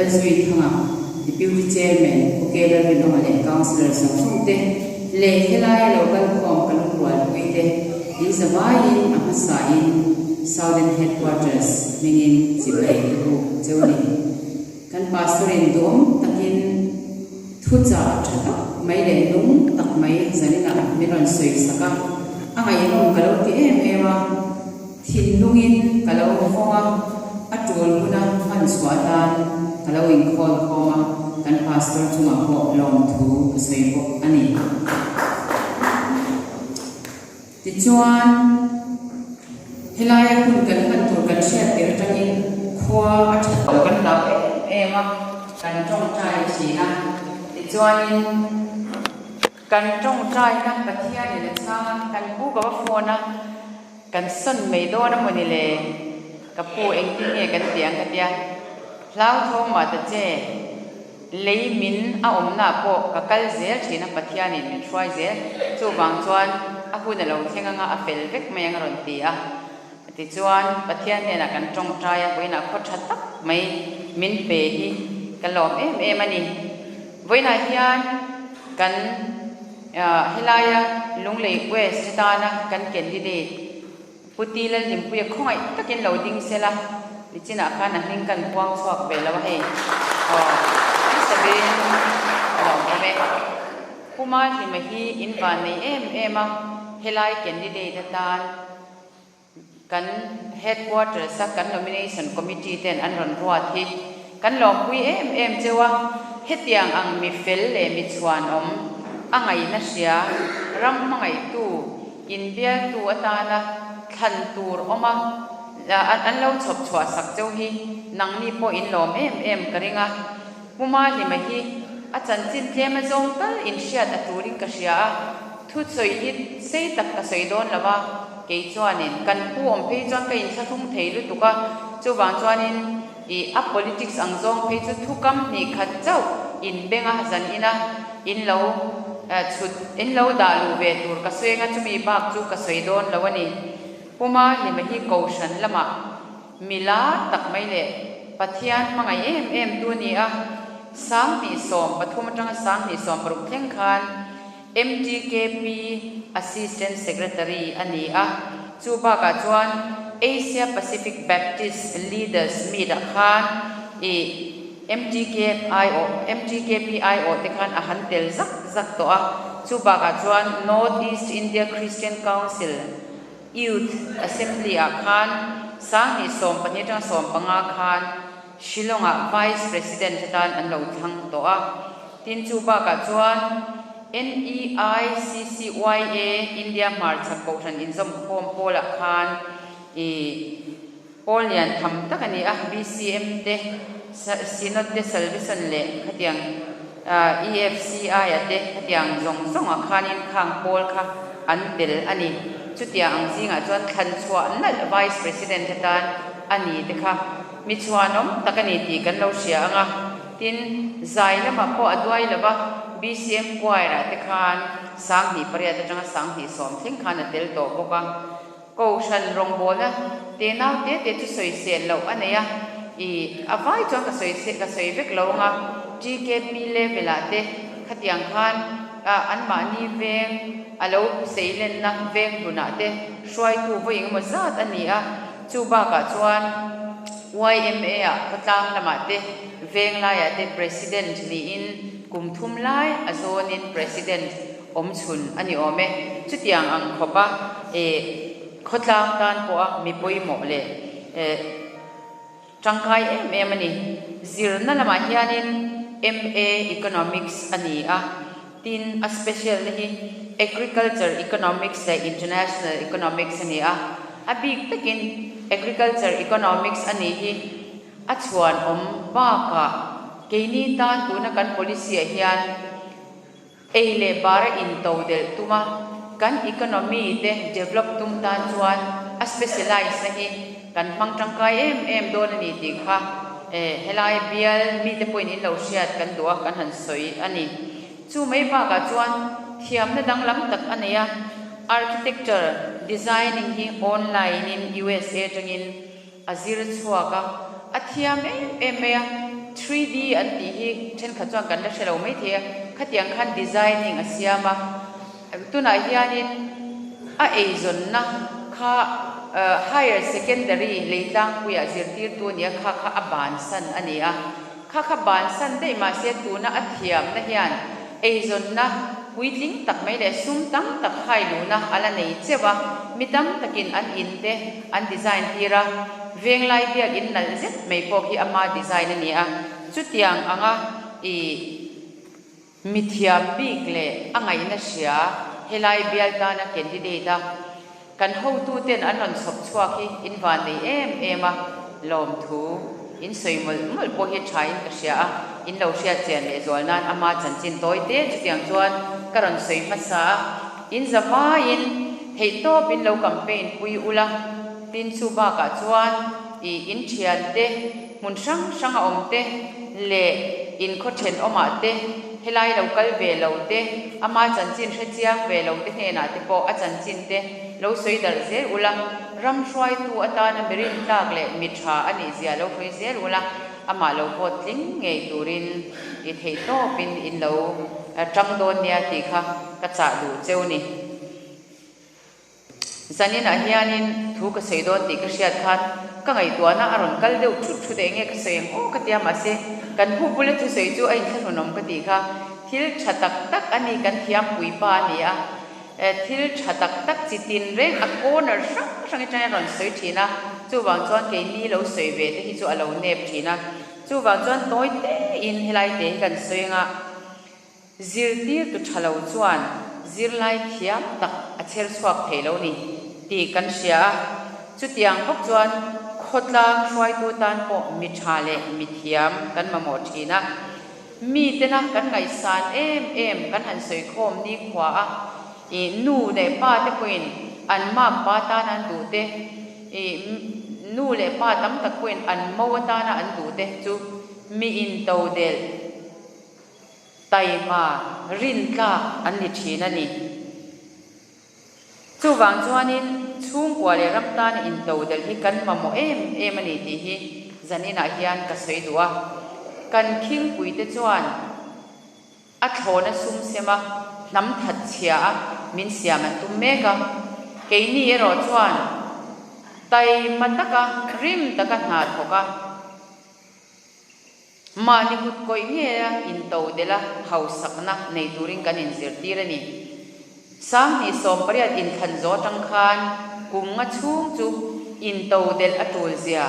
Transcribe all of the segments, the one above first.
Lalzuithanga, Deputy Chairman Pu K Lalrinawma leh Councillor zawng zawng te leh helaia lo kal khawm ka lungrualpui te in zavaiin a hmasain Southern Headquarters hmingin chibai ka buk cheu a ni. Kan Pastor in duhawm takin thuchah tha tak mai leh nung tak mai zaninah min rawn sawi sak a, a ngaihnawm ka lo ti em em a. Thinlungin ka lo vawng a, a tul huna hman chhuah atan ka lo inkhawl khawm a, kan pastor chungah pawh lawmthu ka sawi bawk a ni. Tichuan, helaia hun kan hman tur kan hriat tir atangin khua a that loh kan hlau em em a, kan tawngtai thin a. Tichuanin. Kan tawngtaina Pathianin a chhang a, kan pu ka va phone a, kan sawn mai dawn a mawni le, ka pu engtin nge kan tih ang ka tia, hlauthawng mah ta che, lei min a awmna pawh ka kal zel thin a Pathianin min hruai zel, chuvang chuan a hun a lo thleng anga a fel vek mai ang a rawn ti a, tichuan Pathian hnenah kan tawngtai a, vawiinah khaw tha tak mai min pe hi ka lawm em em a ni. Vawiinah hian kan helaia Lunglei West atana kan candidate Pu Ti Lalhlimpuia khawngaih takin lo ding sela, nichinah khan a hming kan puang chhuak ve lo a hei. Aw, hmasa berin a lo awm e. Pu Mahlima hi in van nei em em a, helai candidate atan Kan Headquarters a kan Nomination Committee ten an rawn ruat hi kan lawmpui em em cheu a, hetiang ang mi fel leh mi chhuanawm, a ngaihna hria, ram hmangaihtu, inbialtu atana thlan tur awma an lo chhawp chhuah sak cheu hi nangni pawh in lawm em em ka ring a. Pu Mahlima hi a chanchin tlem a zawng tal inhriat a turin ka hria a, Thusawi hi sei tak ka sawi dawn lo a, kei chuanin kan pu awm phei chuan ka inthlahrung thei lutuk a, chuvang chuanin ih a politics ang zawng phei chu thu kam hnih khat chauh in beng a zan ina in lo chhut in lo dah luh ve tur ka sawi anga chumi bak chu ka sawi dawn lo a ni. Puma Hlima hi Kohhran lamah mila tak mai leh Pathian hmangaih em em tu a ni a, 2013 atanga 2016 thleng khan MTKP Assistant Secretary a ni a, chu bakah chuan Asia Pacific Baptist Leaders Meet-ah khan i MTKIO MTKPIO te khan a han tel zak zak tawh a, chu bakah chuan North East India Christian Council Youth Assembly-ah khan 2012 atanga 15 khan Shillong-ah Vice President atan an lo thlang tawh a. Tin, chu bakah chuan NEICCYA India hmarchhak kohhran inzawmkhawm pawlah khan i pawl lian tham tak a ni a, BCM te, Synod te, Salvation leh khatiang EFCI-a te khatiang zawng zawngah khanin khang pawl kha an tel a ni. Chutiang ang zingah chuan thlanchhuah nalh Vice President atan a ni te kha mi chhuanawm tak a ni tih kan lo hria ang a. Tin, zai lamah pawh a duai lo va, BCM Choir-ah te khan 2008 atanga 2010 thleng khan a tel tawh bawk a. Kohhran rawngbawlna tenau te te chu sawisel loh a nei a, i a vai chuan ka sawi ka sawi vek lo ang a, TKP level-ah te khatiang khan anmahni veng a lo seilenna veng hlunah te hruaitu vawi engemaw zat a ni a, chu bakah chuan YMA-ah khawtlang lamah te veng laiah te President niin kum thum lai a zawnin President awm chhun a ni awm e. Chutiang ang khawpa e khawtlang tan pawha mi pawimawh leh e tangkai em em a ni. Zirna lamah hianin MA Economics a ni a, tin a special na hi Agriculture Economics leh International Economics a ni a, a bik takin Agriculture Economics a nih hi a chhuanawm bakah keini tan tuna kan policy ah hian ei leh bara intodelh tuma kan economy te develop tum tan chuan a specialize na hi kan hmang tangkai em em dawn a ni tih kha helai bial mite pawhin in lo hriat kan duh a kan han sawi a ni. Chu mai bakah chuan thiamna danglam tak a nei a, architecture designing hi online in USA atangin a zir chhuak a, a thiam em em mai a. 3D an tih hi thenkhat chuan kan la hre lo maithei a, khatiang khan designing a siam a. Tunah hianin a eizawnna kha Higher Secondary Leitlangpuiah zirtirtu a ni a, kha kha a bansan a ni a. Kha kha bansan daih mahse tuna a thiamna hian eizawnna puitling tak mai leh sum tam tak hai luhna a la nei cheuh a, mi tam takin an in te an design tir a, Venglai biakinn nalh zet mai pawh khi ama design a ni a, chutiang anga ih. Mithiam bik leh a ngaihna hria helai bial tana candidate a kan hotuten an rawn chhawp chhuak hi in van nei em em a, lawmthu in sawi mawlh mawlh pawh hi tha in ka hria a, in lo hriat chian leh zual nan ama chanchin tawi te chutiang chuan ka rawn sawi hmasa a, in za vaiin theihtawp in lo campaign pui ula, tin chu bakah chuan i in thian te Hmun hrang hrang a awm te leh in khaw thenawmah te, helai lo kal ve lo te, ama chanchin hre chiang ve lo te hnenah te pawh a chanchin te lo sawi darh zel ula, ram hruaitu atana mi rintlak leh mi tha a nih zia lo hruai zel ula, amah lo vote tling ngei turin i theih tawpin in lo tang dawn nia tih kha ka chah duh cheu ni. Zaninah hianin thu ka sawi dawn tih ka hriat khan ka ngaihtuahna a rawn kal deuh thut thut eng nge ka sawi ang aw ka tia mahse kan pu bula thusawi chu a inthlahrunawm ka tih kha thil tha tak tak a ni kan thiampui pa a ni a thil tha tak tak chi tin reng a corner hrang hrang atangin a rawn sawi thin a chuvang chuan keini lo sawi ve te hi chu a lo nep thin a chuvang chuan tawi tein helai te hi kan sawi anga Zirtirtu tha lo chuan zirlai thiam tak a chher chhuak thei lo ni tih kan hria a, chutiang bawk chuan khawtlang hruaitu tan pawh mi tha leh mi thiam kan mamawh thin a. Mi tena kan ngaihsan em em kan han sawi khawm nikhua a, ih nu leh pa te pawhin an mak pa tan an duh te, ih nu leh pa tam tak pawhin an mo atana an duh te chu mi intodelh, Taima rintlak an ni thin a ni. Chuvang chuanin chhungkua leh ram tana intodelh hi kan mamawh em em a ni tih hi zaninah hian ka sawi duh a. Kan khingpuite chuan a thlawna sum sem a, hnam that chhia a min siam an tum mek a. Keini erawh chuan taima taka rim taka hna thawk a. Mahni kut kawih ngeia intodelh a hausakna nei turin kan inzirtir a ni. 2018 inthlan zawh atang khan kum nga chhung chu intodelh a tul zia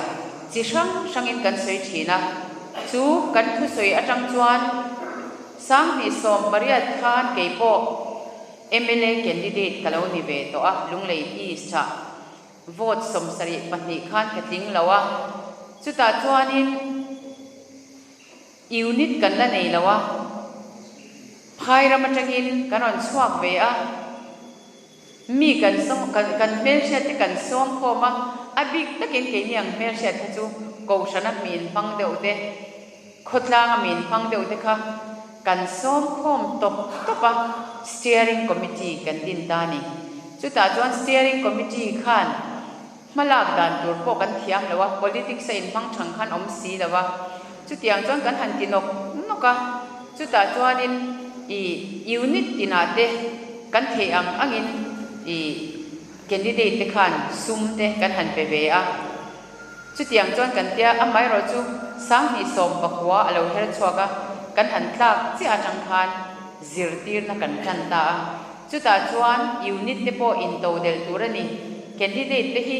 chi hrang hrangin kan sawi thin a, chu kan thusawi atang chuan 2018 khan kei pawh mla candidate ka lo ni ve tawh a, Lunglei East-ah. Vote 72 khan ka tling lo a, chutah chuanin unit kan la nei lo a, phai ram atangin kan rawn chhuak ve a, mi kan sawm kan kan hmelhriat te kan sawm khawm a, a bik takin keini ang hmelhriat kha chu Kohhrana min hmang deuh te, khawtlanga min hmang deuh te kha kan sawm khawm tawp tawp a, Steering Committee kan din ta a ni. Chutah chuan Steering Committee khan hmalak dan tur pawh kan thiam lo a, politics a inhmang thang khan awm si lo a, chutiang chuan kan han ti nawk nawk a, chutah chuanin i unit tinah te kan theih ang angin i candidate te khan sum te kan han pe ve a. Chutiang chuan kan tia, amaherawh chu 2019 a lo her chhuak a, kan han tlak chiah atang khan zirtirna kan tan ta a. Chutah chuan unit te pawh intodelh tur a ni, candidate te hi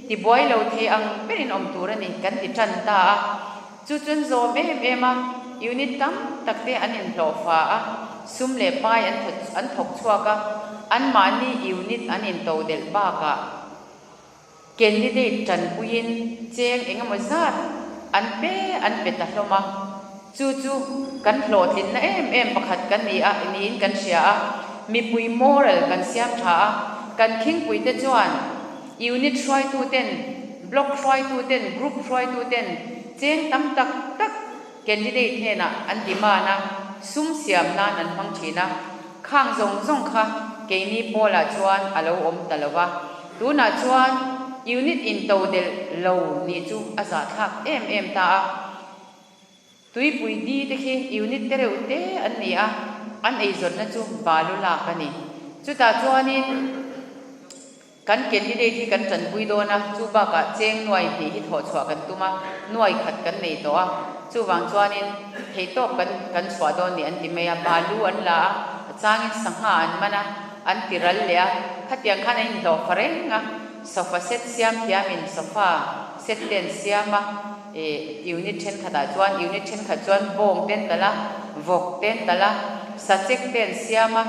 tibuai lo thei ang berin awm tur a ni kan ti tan ta a. Chu chuan zawm em em a, unit tam tak te an inhlawhfa a, sum leh pai an thawk chhuak a, anmahni unit an intodelh bakah, Candidate tanpuiin cheng eng emaw zat an pe an pe ta hlawm a, chu chu kan hlawhtlinna em em pakhat kan ni a niin kan hria a, mipui moral kan siam tha a, kan khingpuite chuan unit hruaituten, block hruaituten, group hruaituten cheng tam tak tak candidate hnenah an demand a, sum siam nan an hmang thin a. Khang zawng zawng kha keini pawlah chuan a lo awm ta lo va, tunah chuan unit intodelh lo nih chu a zahthlak em em ta a. Tuipui di te khi unit te reuh te an ni a, an eizawnna chu balu lak a ni. Chutah chuanin kan candidate hi kan tanpui dawn a, chu bakah cheng nuai hnih hi thawh chhuah kan tum a, nuai khat kan nei tawh a, chuvang chuanin theihtawp kan kan chhuah dawn ni an ti mai a, balu an la a, a changin sangha an man a, an ti ral leh a, khatiang khan an inhlawh fa reng a, sofa set siam thiamin sofa set te an siam a, ih unit thenkhatah chuan unit thenkhat chuan bawng te an talh a, vawk te an talh a, sachek te an siam a,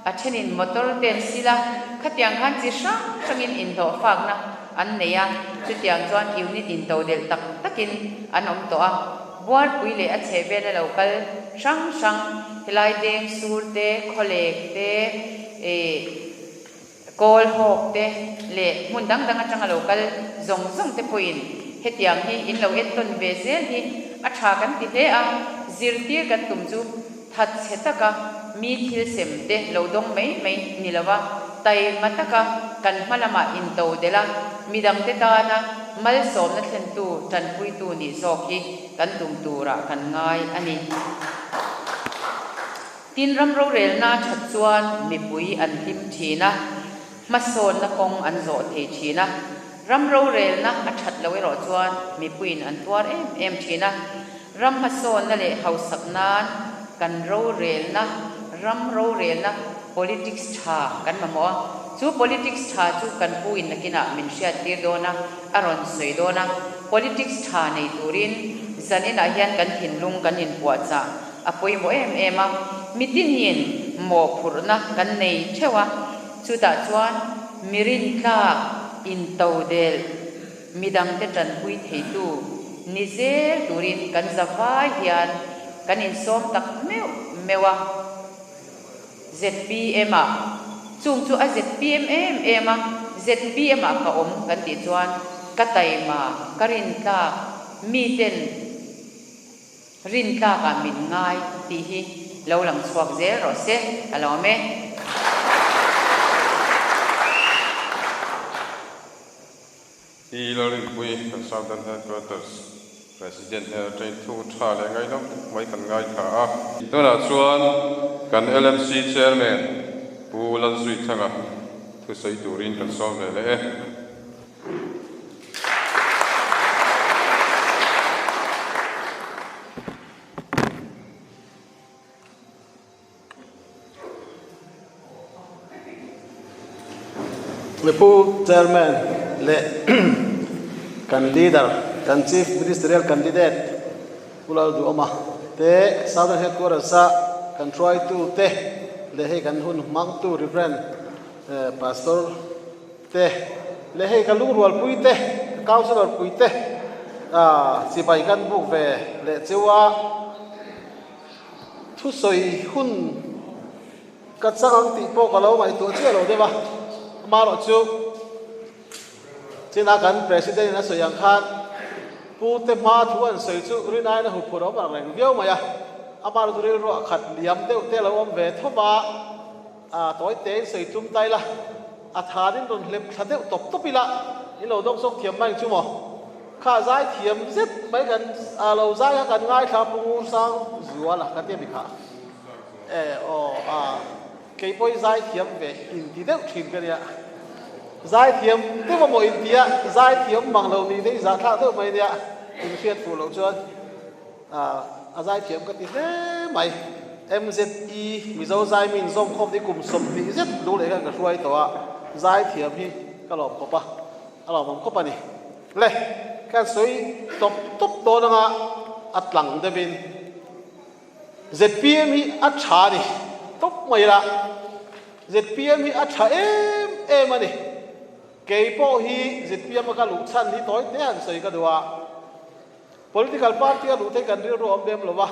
a thenin motor te an sil a, khatiang khan chi hrang hrangin inhlawh fakna an nei a, chutiang chuan unit intodelh tak takin an awm tawh a. Buarpui leh a chheh vela lo kal hrang hrang, helai deng sur te, khawlek te, ih kawl hawk te leh hmun dang dang atanga lo kal zawng zawng te pawhin hetiang hi in lo entawn ve zel hi a tha kan ti hle a, zirtir kan tum chu Thatchhe taka mi thil sem te lo dawng mai mai ni lova, taima taka kan hma lamah into delh a, midangte tana malsawmna thlentu tanpuitu nih zawk hi kan tum turah kan ngai a ni. Tin, ram rorelna that chuan mipui an hlim thin a, hmasawnna kawng an zawh thei thin a, ram rorelna a that lo erawh chuan mipuiin an tuar em em thin a. Ram hmasawnna leh hausak nan kan rorelna, ram rorelna politics tha kan mamawh a, chu politics tha chu kan pu in nakinah min hriattir dawn a, a rawn sawi dawn a, politics tha nei turin zaninah hian kan thinlung kan inpuahchah a pawimawh em em a, mitin hian mawhphurhna kan nei theuh a, chutah chuan mirintlak intodelh, Midangte tanpui theitu ni zel turin kan za vai hian kan insawm tak meuh meuh a. Zpm ah chung chu a zpm em em a, zpm ah ka awm kan tih chuan ka taima, ka rintlak, miten rintlak ah min ngai tih hi lo lang chhuak zel rawh se, ka lawm e. Hi Lalrinpui kan Southern Headquarters President hnen atangin thu tha leh ngaihnawm tak mai kan ngaithla a. Tunah chuan kan LMC Chairman Pu Lalzuithanga thusawi turin kan sawm ve leh e. Mipu Chairman leh kan Leader, kan Chief Ministerial Candidate Pu Lalduhawma te, Southern Headquarters a kan hruaitu te leh hei kan hun hmangtu Rev. Pastor te leh hei ka lungrualpui te, ka Councillor pui te chibai kan buk ve leh cheu a. Thusawi hun ka chang ang tih pawh ka lo ngaihtuah chiah lo deuh a, amaherawh chu china kan President in a sawi ang khan Pu te hma thu an sawi chu rin aiin a huphurh awm ang reng viau mai a, amaherawh chu rilruah khat liam deuh te a lo awm ve tho va, a tawi tein sawi tum ta ila, a thanin rawn hlep thla deuh tawp tawp ila, in lo dawng sawk thiam mai ang chu maw? Kha zai thiam zet mai kan a lo zai kha kan ngaithla Pu Ngursang Zuala ka tia mi kha e aw a kei pawh hi zai thiam ve inti deuh thin ka nia zai thiam deuh a maw intia zai thiam mang lo ni te hi zahthlak deuh mai nia in hriat fuh loh chuan a a zai thiam ka ti hle mai MZE Mizo zai mi inzawm khawm hi kum 20 zet lu leh khan ka hruai tawh a zai thiam hi ka lawm khawp a a lawmawm khawp a ni. Le, kan sawi tawp tawp dawn anga a tlang deuhin zpm hi a tha a ni tawp mai la, zpm hi a tha em em a ni. Kei pawh hi zpm a ka luh chhan hi tawi te han sawi ka duh a, political party a luh te kan rilru a awm lem lo va,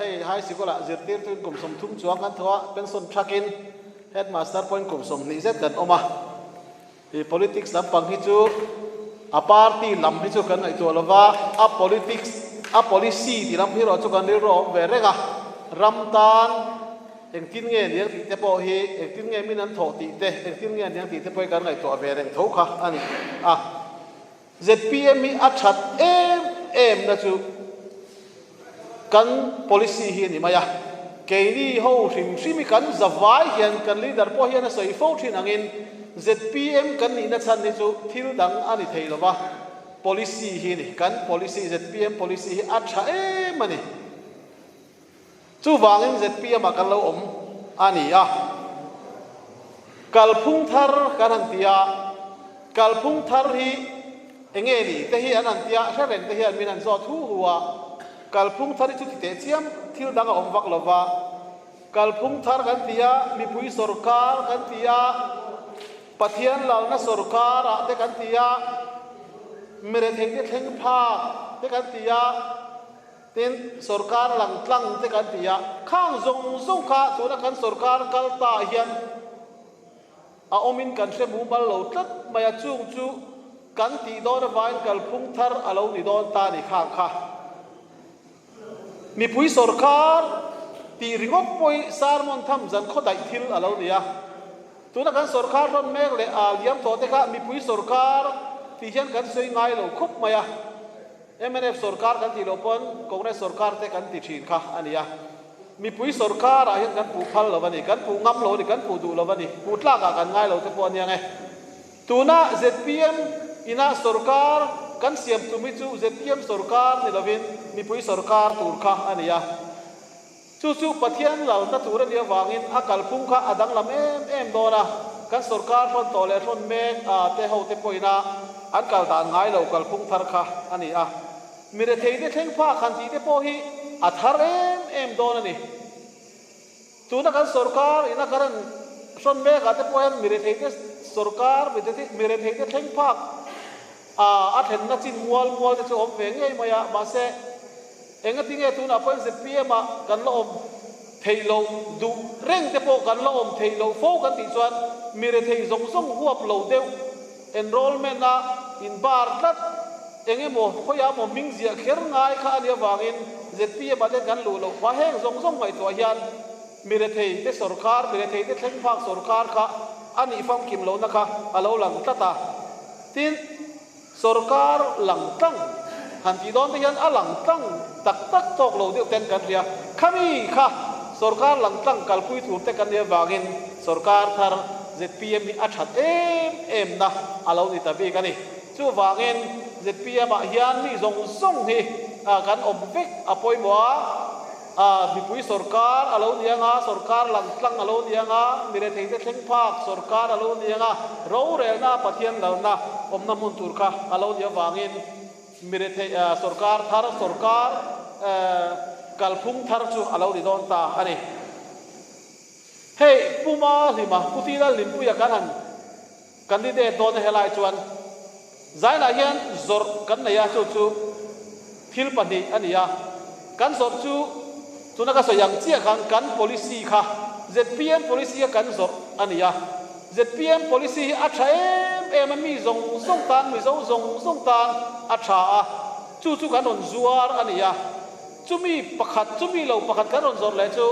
hei high sikul ah zirtirtuin kum 30 chuang kan thaw a, pension thakin headmaster pawhin kum 20 zet kan awm a. He politics lampang hi chu a party lam hi chu kan ngaihtuah lova, a politics, a policy tih lam hi erawh chu kan rilru a awm ve reng a. Ram tan engtin nge niang tih te pawh hi, engtin nge min an thawh tih te, engtin nge niang tih te pawh hi kan ngaihtuah ve reng tho kha a ni a. Zpm hi a that em em na chu. Kan policy hi a ni mai a, keini ho hrim hrim hi kan zavai hian kan leader pawh hian a sawi fo thin angin zpm kan nihna chhan hi chu thil dang a ni thei lova, policy hi a ni. Kan policy, zpm policy hi a tha em a ni. Chuvangin zpm ah kan lo awm a ni a. Kalphung thar kan han ti a, kalphung thar hi eng nge ni te hi an han ti a, hre reng te hian min han zawt hu hu a. Kalphung thar hi chu ti teh chiam thil dang a awm vak lo va. Kalphung thar kan ti a, mipui sawrkar kan ti a, Pathian lalna sawrkar ah te kan ti a, mirethei te thleng phak te kan ti a, Tin, sorkar lang tlang te kan ti a, khang zawng zawng kha tuna kan sorkar kal ta ah hian a awmin kan hre mumal lo tlat mai a, chung chu kan tih dawn avangin kalphung thar a lo ni dawn ta ni khang kha. Mipui sorkar tih ringawt pawh hi sermon tham zan khaw daih thil a lo ni a, tuna kan sorkar rawn mek leh a liam tawh te kha mipui sorkar tih hian kan sawi ngai lo khawp mai a. Mnf sorkar kan tih loh pawn Congress sorkar te kan ti thin kha a ni a. Mipui sorkar ah hian kan puh phal lo a ni, kan puh ngam lo a ni, kan puh duh lo a ni, puh tlak ah kan ngai lo te pawh a nia nge. Tuna zpm ina sorkar kan siam tum hi chu zpm sorkar ni lovin mipui sorkar tur kha a ni a. Chu chu Pathian lalna tur a nih avangin a kalphung kha a danglam em em dawn a, kan sorkar hrawn tawh leh hrawn mek a te ho te pawhin a an kal dan ngai lo kalphung thar kha a ni a. Mi rethei te thleng phak han tih te pawh hi a thar em em dawn a ni. Tuna kan sorkar ina kan rawn hrawn mek ah te pawh hian mi rethei te sorkar mi rethei te thleng phak a a thlenna chin mual mual te chu a awm ve ngei mai a, mahse, Engatinge tunah pawhin zpm ah kan la awm theih loh duh reng te pawh kan la awm theih loh fo kan tih chuan mi rethei zawng zawng huap lo deuh enrollment a in bar tlat eng emaw khawiah emaw hming ziah kher ngai kha a nih avangin zpm ah te kan luh loh phah heng zawng zawng ngaihtuah hian mi rethei te sawrkar mi rethei te thleng phak sawrkar kha a nih famkim lohna kha a lo lang tlat a tin Sorkar lang tlang han tih dawn te hian a lang tlang tak tak tawk lo deuh ten kan hria. Khami kha sorkar lang tlang kalpui tur te kan nih avangin sorkar thar zpm hi a that em em na a lo ni ta bik a ni. Chuvangin zpm ah hian mi zawng zawng hi kan awm vek a pawimawh a. A, mipui sorkar a lo ni anga, sorkar lang tlang a lo ni anga, mi retheite thleng phak sorkar a lo ni anga, rorelna Pathian lalna awmna hmun tur kha a lo nih avangin mi rethei sorkar thar sorkar kalphung thar chu a lo ni dawn ta a ni. Hei Puma Hlima, Pu Tila Hlimpuia kan han candidate dawn a helai chuan Zainah hian zawrh kan nei a, chu chu thil pahnih a ni a. Kan zawrh chu tuna ka sawi ang chiah khan kan policy kha zpm policy kha kan zawrh a ni a. Zpm policy hi a tha em em a, mi zawng zawng tan, Mizo zawng zawng tan a tha a, chu chu kan rawn zuar a ni a. Chumi pakhat, chumi lo pakhat kan rawn zawrh leh chu,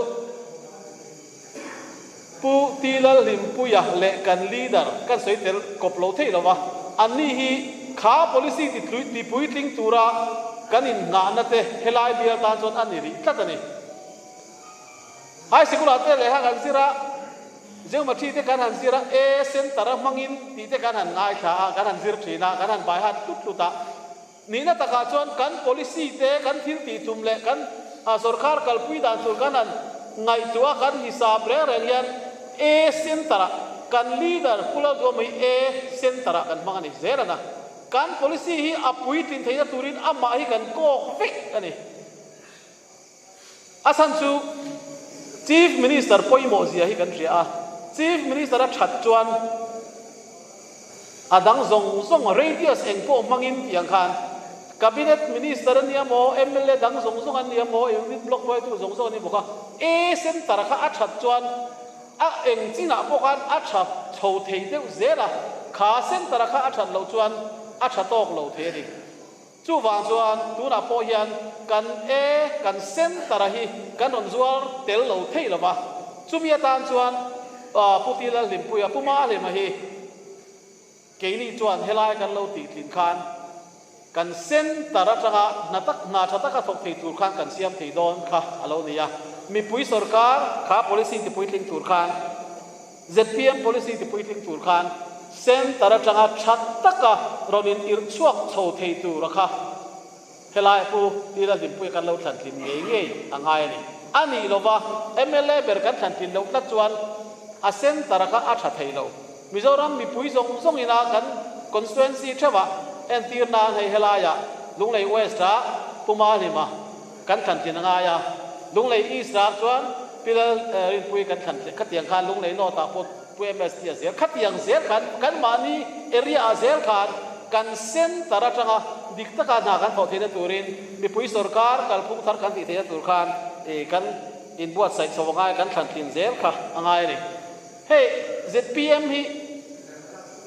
Pu T Lalhlimpuia leh kan leader kan sawi tel kawp lo thei lova, anni hi kha policy ti ti puitling tura kan innghahna te helai bial tan chuan a ni rih tlat a ni. High Sikul ah te lehkha kan zir a, Geometry te kan han zir a, A center a hmangin tih te kan han ngaithla a, kan han zir thin a, kan han bai hat tlut tlut a. Nihna takah chuan kan policy te, kan thil tih tum leh kan sorkar kalpui dan tur kan han ngaihtuah a, kan hisap reng reng hian A center-ah kan leader Pu Lalduama hi A center-ah kan hmang a ni zel a na. Kan policy hi a puitlin theihna turin amah hi kan kawk vek a ni. A chhan chu Chief Minister pawimawh zia hi kan hria a, Chief Minister a that chuan a dang zawng zawng radius eng pawh hmangin tih ang khan Cabinet Minister a nia maw, mla dang zawng zawng an nia maw, unit block hruaitu zawng zawng an ni bawk a, A center kha a that chuan a eng chinah pawh khan a tha chho thei deuh zel a, kha center kha a that loh chuan a tha tawk lo thei a ni. Chuvang chuan tunah pawh hian kan e kan centre hi kan rawn zuar tel lo thei lo va, chumi atan chuan Pu Ti Lalhlimpuia, Pu Mahlima hi keini chuan helai kan lo tihtlin khan. Kan centre atanga hna tak hna tha taka thawk thei tur khan kan siam thei dawn kha a lo ni a. Mipui sorkar kha policy tipuitling tur khan, zpm policy tipuitling tur khan centre atanga tha taka rawn in irh chhuak chho thei tur a kha helai Pu Tila Hlimpuia kan lo thlantlin ngei ngei a ngai a ni. A nih lova mla ber kan thlantlin loh tlat chuan a centre kha a tha thei lo. Mizoram mipui zawng zawng ina kan constituency theuhah entir nan hei helaiah Lunglei West-ah Pu Mahlima kan thlantlin a ngai a, Lunglei East-ah chuan Pi Lal Rinpuii kan thlantlin khatiang khan Lunglei North-ah pawh Pu MST a zel khatiang zel khan kan mahni area-ah zel khan kan centre atanga dik taka hna kan thawh theihna turin mipui sorkar kalphung thar kan tih theihna tur khan kan inbuatsaih chho a ngai kan thlantlin zel kha a ngai a ni. Hei zpm hi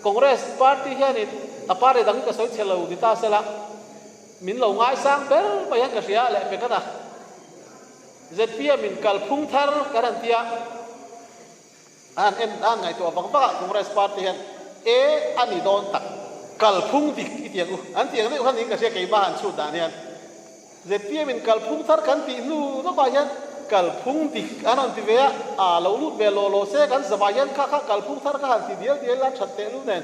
Congress party hianin a party dang hi ka sawi chhe lo ni ta sela, min lo ngaisang ber mai hian ka hria leh pek a na. Zpm in kalphung thar kan han tia, a han en a han ngaihtuah vang vang a Congress party hian e a ni dawn tak, kalphung dik i ti ang u an ti ang deuh khan niin ka hria keimah han chhut dan hian. Zpm in kalphung thar kan tih hnu lawkah hian kalphung dik an rawn ti ve a, aa lo lut ve law law se kan zavah hian kha kha kalphung thar kha han ti dial dial ila that teh lu nen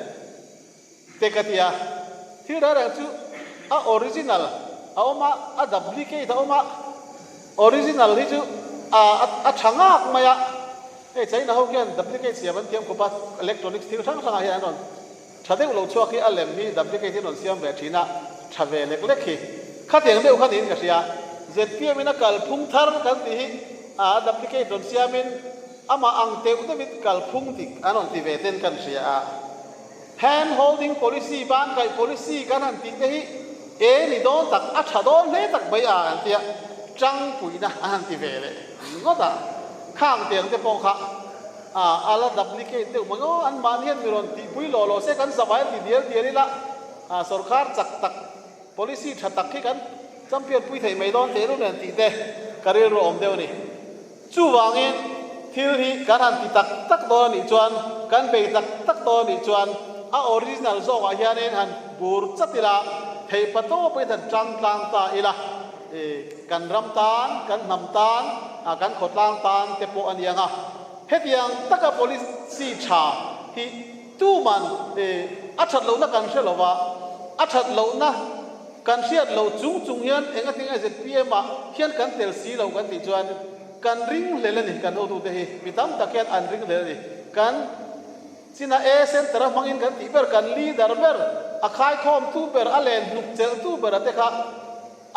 te ka ti a. Thil reng reng chu a original a awm a, a duplicate a awm a, original hi chu a tha ngak mai a, hei China ho hian duplicate siam an thiam khawp a, electronics thil hrang hrangah hian an rawn Tha deuh lo chhuak hi a lem hi duplicate in rawn siam ve thin a, tha ve lek lek hi. Khatiang deuh kha niin ka hria. Zpm in a kalphung thar kan tih hi a duplicate rawn siam in amah ang teuh deuh in kalphung dik an rawn ti ve ten kan hria a. Hand holding policy, ban kaih policy kan han tih te hi e ni dawn tak, a tha dawn hle tak mai a an tia, tangpuina an han ti ve leh ngawt a. Khang tiang te pawh kha. A a la duplicate deuh mai aw, an mahni hian mi rawn tihpui lawh lawh se kan zavai an ti dial dial ila, a sorkar chak tak policy tha tak hi kan champion pui thei mai dawn teh ru nen tih te ka rilru awm deuh a ni. Chuvangin thil hi kan han ti tak tak dawn a nih chuan, kan bei tak tak dawn a nih chuan a original zawkah hianin han bur chat ila, theihpa tawpin han tang tlang ta ila. Kan ram tan, kan hnam tan, kan khawtlang tan te pawh a ni ang a. Hetiang taka policy tha hi tuman a that lohna kan hre lo va, a that lohna kan hriat loh chung chung hian engatinge zpm ah hian kan tel si lo kan tih chuan kan ringhlel a ni, kan hotute hi mi tam tak hian an ringhlel a ni. Kan. China A Centre a hmangin kan tih ber, kan leader ber, a khaikhawmtu ber, a len hnuk chelhtu ber a te kha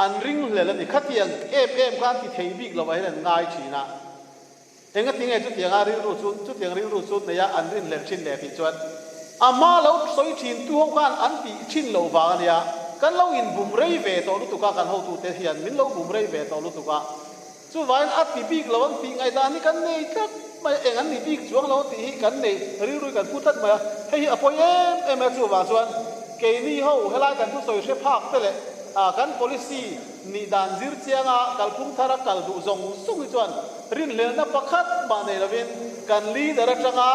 an ringhlel a ni. Khatiang em em kha an ti thei bik lovah hian an ngai thin a. Engatinge chutianga rilru chu, chutiang rilru chu neia an rinhlelh thin le tih chuan a hma lo sawi thin tu ho khan an tih thin loh vang a nia. Kan lo inbum rei ve tawh lutuk a, kan hotute hian min lo bum rei ve tawh lutuk a. Chuvain a ti bik lo ang tih ngaihdan hi kan nei tlat mai a, eng an ni bik chuang lo tih hi kan nei rilru hi kan pu tlat mai a, hei hi a pawi em em a, chuvang chuan keini ho helai kan thusawi hre phak te leh kan policy nih dan zir chianga kalphung thara kal duh zawng zawng hi chuan rinhlelhna pakhat mah nei lovin kan leader atanga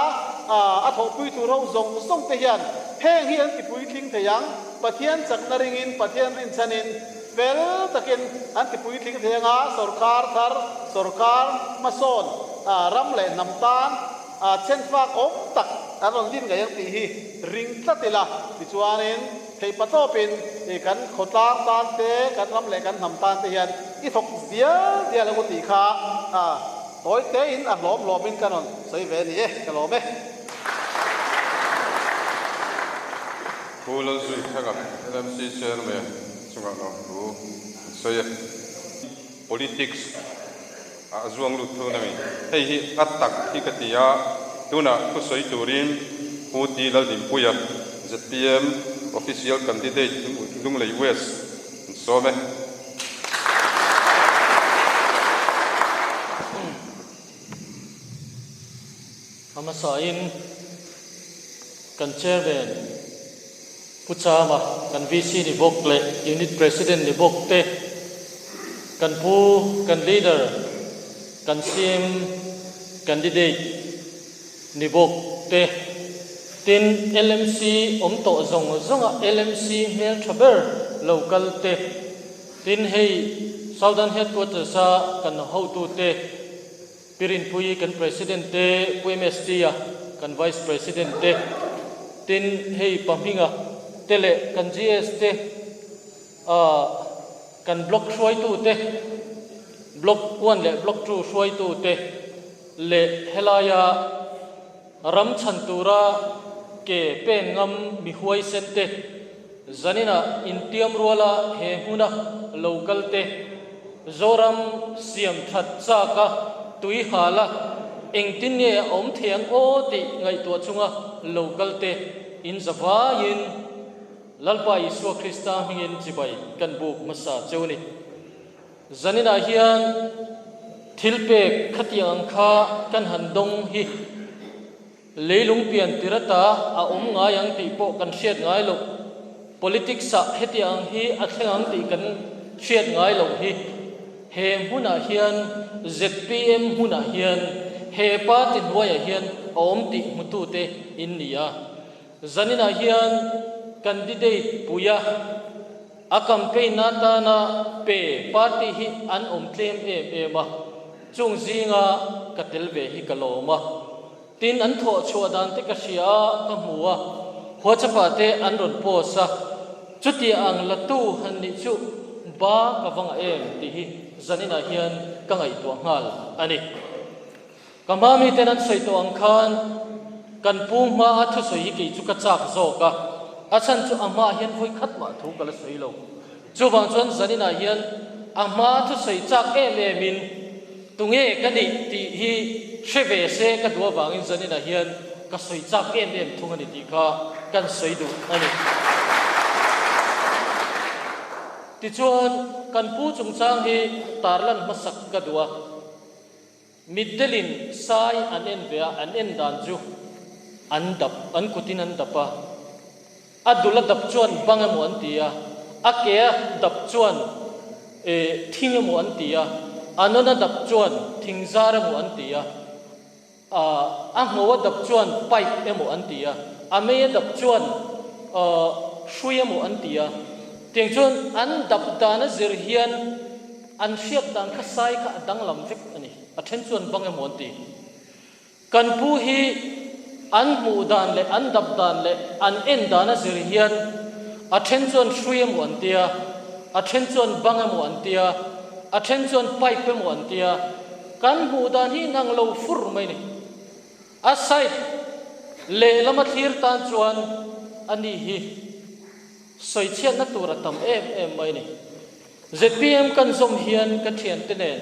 a thawhpui tur ho zawng zawng te hian heng hi an ti puitling thei ang, Pathian chakna ringin Pathian rinchhanin Fel takin an ti puitling thei anga sorkar thar, sorkar hmasawn, ram leh hnam tan chhenfak awm tak an rawn din ngei ang tih hi ring tlat ila. Tichuanin theihpa tawpin kan khawtlang tan te, kan ram leh kan hnam tan te hian i thawk dial dial ang u tih kha tawi tein a hlawm hlawmin ka rawn sawi ve a ni e, ka lawm e. Pu Lalzuithanga, LMC Chairman chungah lawmthu an sawi a. Politics ah a zuang lut thung a ni. Hei hi a tak hi ka ti a, tunah thusawi turin Pu T. Laldinpuia, zpm Official Candidate Lunglei West an sawm e. A hmasain kan Chairman Pu Chama, kan VC ni bawk leh Unit President ni bawk te, kan pu, kan Leader, kan CM Candidate ni bawk te, tin LMC awm tawh zawng zawnga LMC hmeltha ber. lo kal te, tin hei Southern Headquarters a kan hotute, Pi Rinpuii kan President te, Pu MST a kan Vice President te, tin hei Pa Hminga te leh kan GS te, ah kan Block hruaitute, Block one leh Block two hruaitute leh helaia ram chhan tura ke pen ngam mi huaisen te, zaninah intiam ruala he hmuna lo kal te, Zoram siam that chak a, tui hal a, engtin nge a awm thei ang aw tih ngaihtuah chunga lo kal te in za vaiin Lalpa Isua Krista hmingin chibai kan buk hmasa cheu a ni. Zaninah hian thil pek khatiang ang kha kan han dawng hi leilung pian tirata a awm ngai ang tih pawh kan hriat ngai loh. Politics ah hetiang ang hi a thleng ang tih kan hriat ngai loh hi. He hmunah hian zpm hmunah hian he party hnuaiah hian a awm tih hmutute in ni a. Zaninah hian candidate puia a campaign atana pe party hi an awm tlem em em a, chung zinga ka tel ve hi ka lawm a. Tin, an thawh chhuah dan te ka hria a, ka hmu a, WhatsApp ah te an rawn post a, chutia ang la tu han nih chu ba ka va ngah em tih hi zaninah hian ka ngaihtuah nghal a ni. Ka hma miten an sawi tawh ang khan kan pu hma a thusawi hi kei chu ka chak zawk a, a chhan chu a hmaah hian vawi khat mah thu ka la sawi lo. Chuvang chuan zaninah hian a hma thusawi chak em em in tunge ka nih tih hi hre ve se ka duh avangin zaninah hian ka sawi chak em em thung a ni tih kha kan sawi duh a ni. Tichuan kan pu chungchang hi tarlan hmasak ka duh a. Mitdelin sai an en ve a, an en dan chu an dap, an kutin an dap a. A dul a dap chuan bang emaw an ti a, a ke a dap chuan eh thing emaw an ti a, a nawn a dap chuan thing zar emaw an ti a, a ngho a dap chuan pipe emaw an ti a, a mei a dap chuan hrui emaw an ti a. Tiang chuan an dap dan a zir hian An hriat dan kha sai kha a danglam vek a ni. A then chuan bang emaw an ti. Kan pu hi an hmuh dan leh an dap dan leh an en dan a zir hian a then chuan hrui emaw an tia, a then chuan bang emaw an tia, a then chuan pipe emaw an tia. Kan hmuh dan hi inang lo fur mai ni. A side lehlam a thlir tan chuan a ni hi sawichhiatna tur a tam em em mai ni. Zpm kan zawm hian ka thiante nen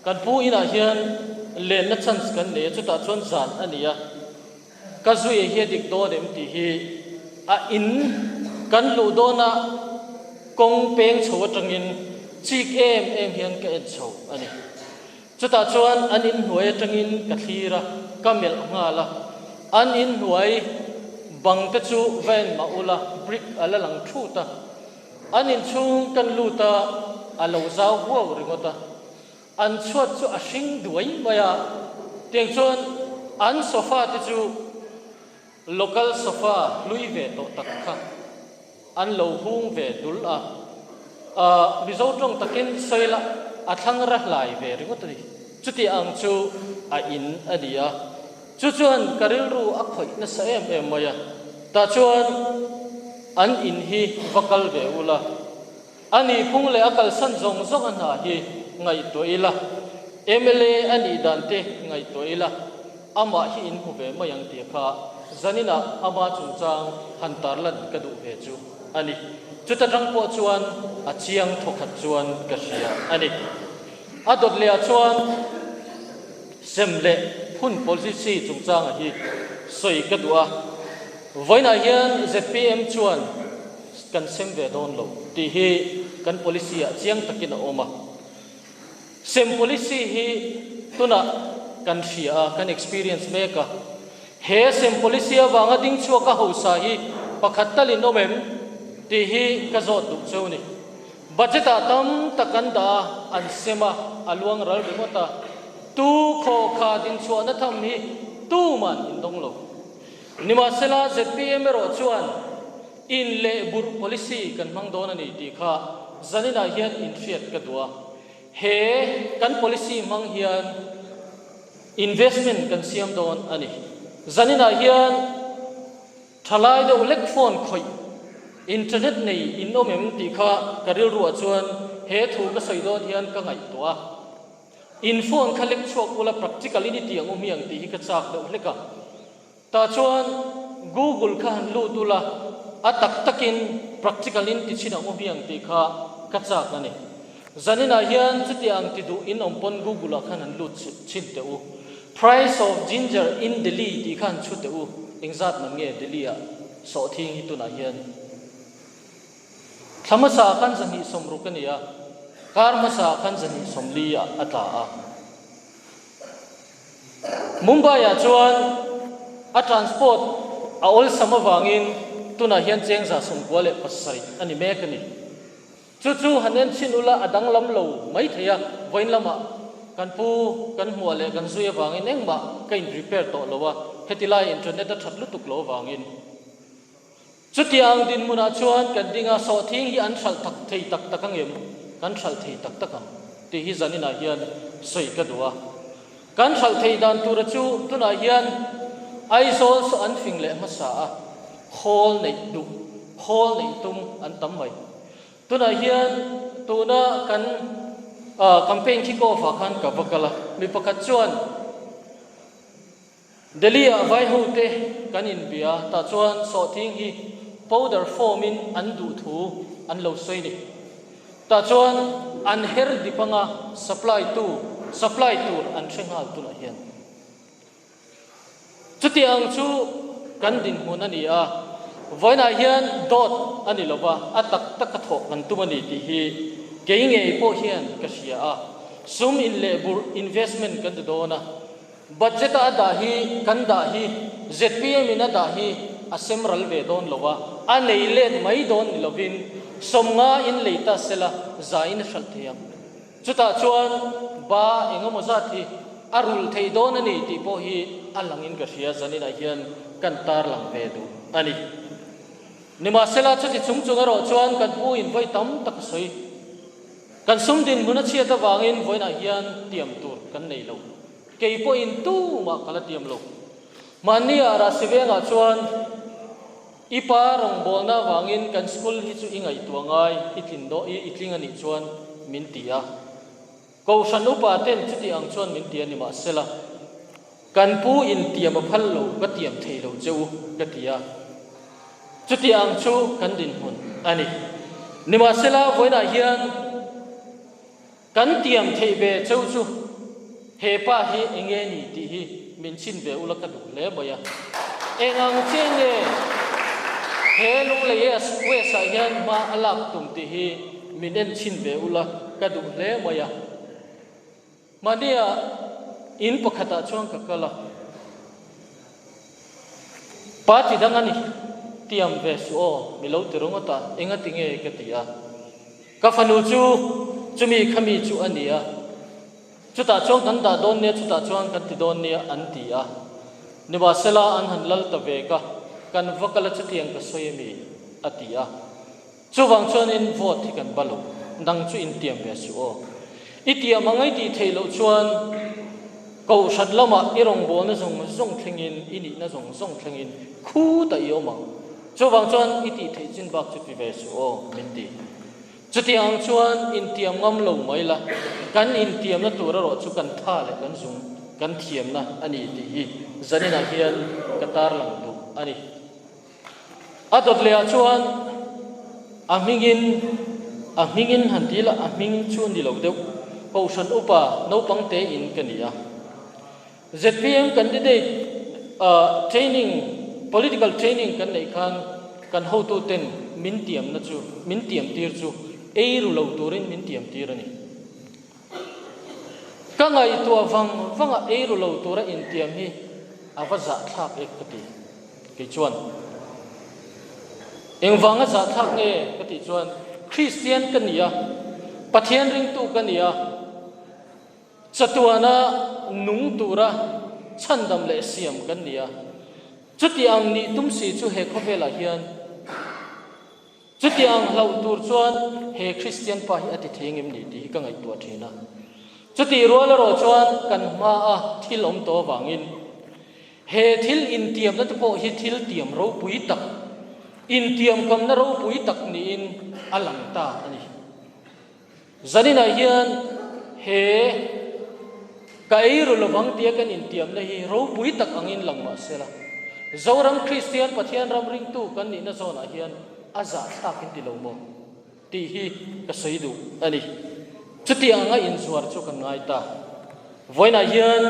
kan pu inah hian lenna chance kan nei a, chutah chuan zan a ni a, ka zui hi a dik dawn em tih hi a in kan luh dawna kawng peng chho atangin chik em em hian ka en chho a ni. Chutah chuan an inhnuai atangin ka thlir a, ka melh nghal a, an inhnuai bang te chu va en mah ula brick a la lang thut a, An inchhung kan lut a, a lo zau huau ringawt a. An chhuat chu a hring duai mai a, tiang chuan an sofa te chu local sofa hlui ve tawh tak kha an lo hung ve dul a. Ahh Mizo tawng takin sawi la, a thlang ra hlai ve ringawt a ni. Chuti ang chu a in a ni a. Chu chuan ka rilru a khawih nasa em em mai a, tah chuan an in hi va kal ve ula, a nihphung leh a kalsan zawng zawng a hna hi ngaihtuah ila, mla a nih dan te ngaihtuah ila, amah hi in hmu ve mai ang tih kha zaninah ama chungchang han tarlan ka duh ve chu a ni. Chuta tang pawh chuan a chiang thawkhat chuan ka hria a ni. A dawt leh ah chuan. Sem leh phun policy chungchanga hi sawi ka duh a, vawiinah hian zpm chuan kan sem ve dawn lo tih hi kan policy ah chiang takin a awm a. Sem policy hi tunah kan hria a, kan experience mek a. He sem policy avanga ding chhuak a hausa hi pakhat talin awm em tih hi ka zawt duh cheu ni. Budget ah tam tak an dah a, an sem a, a luang ral ringawt a. Tu khawkha dinchhuahna tham hi tuman in dawng lo. Nimahsela zpm erawh chuan In leh burh policy kan hmang dawn a ni tih kha zaninah hian inhriat ka duh a. He kan policy hmang hian investment kan siam dawn a ni. Zaninah hian thalai deuh lek phone khawih internet nei in awm em tih kha ka rilruah chuan he thu ka sawi dawn hian ka ngaihtuah a. In phone kha lek chhuak ula practical in i tih ang u hmiang tih hi ka chak deuh hlek a. Tah chuan Google kha han lut ula, a tak takin practical in ti chhin ang u hmiang tih kha ka chak a ni. Zaninah hian chuti ang ti duh in awm pawn Google ah khan han lut chhin teh u. Price of ginger in Delhi tih kha han chhu teh u, engzat man nge Delhi ah sawhthing hi tunah hian. Thla hmasa ah khan 260 a ni a, kar hmasa ah khan 240 ah a tla a. Mumbai-ah chuan a transport a awlsam avangin tunah hian cheng 97 a ni mek a ni. Chu chu han en chhin ula a danglam lo mai thei a, vawiin lamah kan pu kan hmuah leh kan zui avangin engmah ka in prepare tawh lo a, heti lai internet a that lutuk lo avangin. Chutiang dinhmunah chuan kan ding a, sawhthing hi an hralh tak thei tak tak ang em? Kan hralh thei tak tak ang tih hi zaninah hian sawi ka duh a. Kan hralh thei dan tura chu tunah hian Aizawl saw an fing leh hmasa a, khawl neih duh, khawl neih tum an tam mai. Tunah hian tuna kan campaign kick off ah khan ka va kal a, mi pakhat chuan, Delhi-ah vaihote kan inbia tah chuan sawhthing hi powder form-in an duh thu an lo sawi ni. Tah chuan an her dip anga supply tu, supply tur an hre nghal tunah hian. Chuti ang chu kan dinhmun a ni a, vawiinah hian dawt a ni lova, a tak taka thawh kan tum a ni tih hi kei ngei pawh hian ka hria a. Sum in leh burh investment kan ti dawn a. Budget a a dah hi kan dah hi zpm in a dah hi a sem ral ve dawn lo a, a nei let mai dawn ni lovin 50 in lei ta sela za in a hralh thei ang. Chutah chuan ba eng emaw zat hi a rulh thei dawn a ni tih pawh hi a langin ka hria zaninah hian kan tarlang ve duh a ni. Nimahsela chuti chung chung erawh chuan kan pu in vawi tam tak a sawi. Kan sum dinhmun a chhiat avangin vawiinah hian tiam tur kan nei lo. Kei pawhin tumah ka la tiam lo. Mahnia Rahsivengah chuan i pa rawngbawlna avangin kan school hi chu i ngaihtuah ngai, i tlin daw, i tling a nih chuan min ti a. Kohhran upa ten chuti ang chuan min ti a nimahsela, Kan pu in tiam a phal lo, ka tiam thei lo che u, ka ti a. Chuti ang chu kan dinhmun a ni. Nimahsela, vawiinah hian kan tiam theih ve cheu chu he pa hi eng nge ni tih hi min chhin ve ula ka duh hle mai a. Eng ang chiah nge he Lunglei West ah hian hma a lak tum tih hi min en chhin ve ula ka duh hle mai a. Mahnia in pakhatah chuan ka kal a, Party dang a ni, tiam ve suh aw, mi lo ti ringawt a, engati nge ka ti a. Ka fanu chu chumi khami chu a ni a, chutah chuan kan dah dawn nia, chutah chuan kan ti dawn nia an ti a. Nimahsela an han lal ta ve ka, kan va kal a chutiang ka sawi a mi, a ti a. Chuvang chuanin vote hi kan ba lo, nang chu intiam ve suh aw. I tiam ang i tih theih loh chuan Kohhran lamah i rawngbawlna zawng zawng thlengin, i nihna zawng zawng thlengin khutah i awm ang. Chuvang chuan i tih theih chin bak chu ti ve suh aw, min ti. Chutiang ang chuan intiam ngam lo mai la, kan intiamna tur erawh chu kan tha leh kan zung, kan thiamna a ni tih hi zaninah hian ka tarlang duh a ni. A dawt lehah chuan a hmingin a hmingin han ti ila a hming chu ni lo deuh. Kohhran upa naupang te in ka ni a. Zpm candidate training political training kan neih khan kan hotu ten min tiamna chu min tiam tir chu ei ru lo turin min tiam tir a ni. Ka ngaihtuah vang vanga ei ru lo tura intiam hi a va zahthlak e ka ti. Kei chuan, Engvanga zahthlak nge? ka tih chuan, Kristian ka ni a, Pathian ringtu ka ni a, chatuana nung tura chhandam leh siam kan ni a, chuti ang nih tum si chu he khawvelah hian. Chutiang hlauh tur chuan he Kristian pa hi a ti thei ngem ni tih hi ka ngaihtuah thin a. Chutih rual erawh chuan kan hmaa thil awm tawh avangin he thil intiamna te pawh hi thil tiam ropui tak, intiamkamna ropui tak niin a lang ta a ni. Zaninah hian he ka ei ru lovang tia kan intiamna hi ropui tak angin lang mah se la, Zoram Kristian Pathian ram ringtu kan nihna zawnah hian a zahthlak in ti lo maw tih hi ka sawi duh a ni. Chuti anga inzuar chu kan ngai ta. Vawiinah hian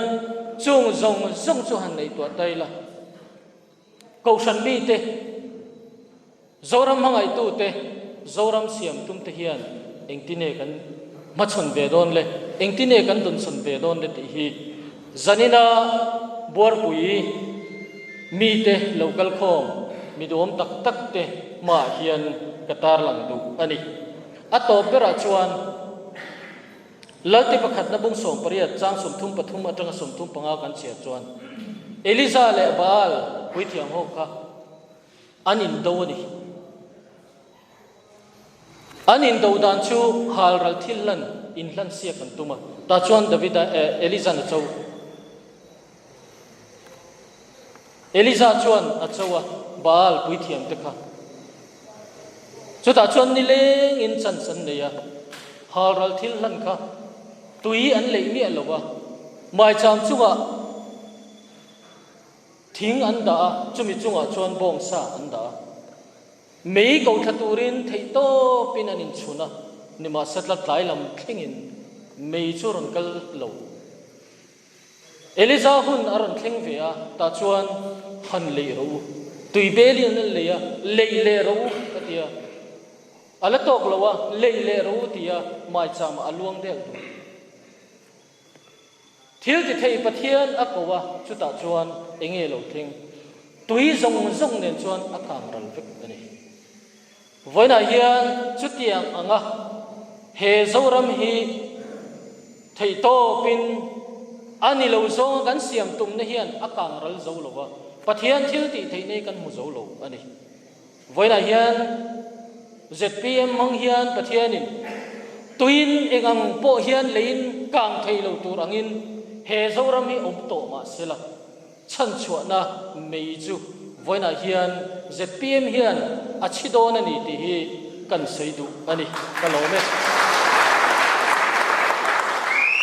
chung zawng zawng chu han ngaihtuah ta ila, Kohhran mite, Zoram hmangaihtute, Zoram siam tumte hian engtine kan hmachhawn ve dawn le, engtine kan dawnsawn ve dawn le tih hi zanina buarpui mite lo kal khawm mi duhawm tak tak te hmaah hian ka tarlang duh a ni. A tawp berah chuan Lalte pakhatna bung 18 chang 33 atanga 35 kan chhiar chuan Eliza leh Baal puithiam ho kha An indo a ni. An indo dan chu halral thil hlan inhlan siak an tum a. Tah chuan Davida eh Eliza'n a cho. Eliza chuan a cho a, Baal puithiam te kha. Chutah chuan nilengin chance an nei a, halral thil hlan kha tui an leih miah lo a, maicham chungah Thing an dah a, chumi chungah chuan bawngsa an dah a. Mei ko thla turin theihtawpin an inchhun a, nimahsela tlai lam thlengin mei chu a rawn kal lo. Eliza hun a rawn thleng ve a, tah chuan, Han leih rawh u, tui belin an lei a, leih leh rawh u, a ti a. A la tawk lo a, leih leh rawh u, ti a, maicham ah a luang del dun. Thil ti thei Pathian a ko a, chutah chuan eng nge lo thleng? Tui zawng zawng nen chuan a kang ral vek a ni. Vawiinah hian chutiang anga he Zoram hi theihtawpin a ni lo zawnga kan siam tumna hian a kang ral zo lo va, Pathian thil tih theih nei kan hmu zo lo a ni. Vawiinah hian zpm hmang hian Pathianin tuin eng ang pawh hian leiin kang thei lo tur angin he Zoram hi awm tawh mah sela, chhanchhuahna mei chu vawiinah hian zpm hian a chhi dawn a ni tih hi kan sawi duh a ni. Ka lawm e.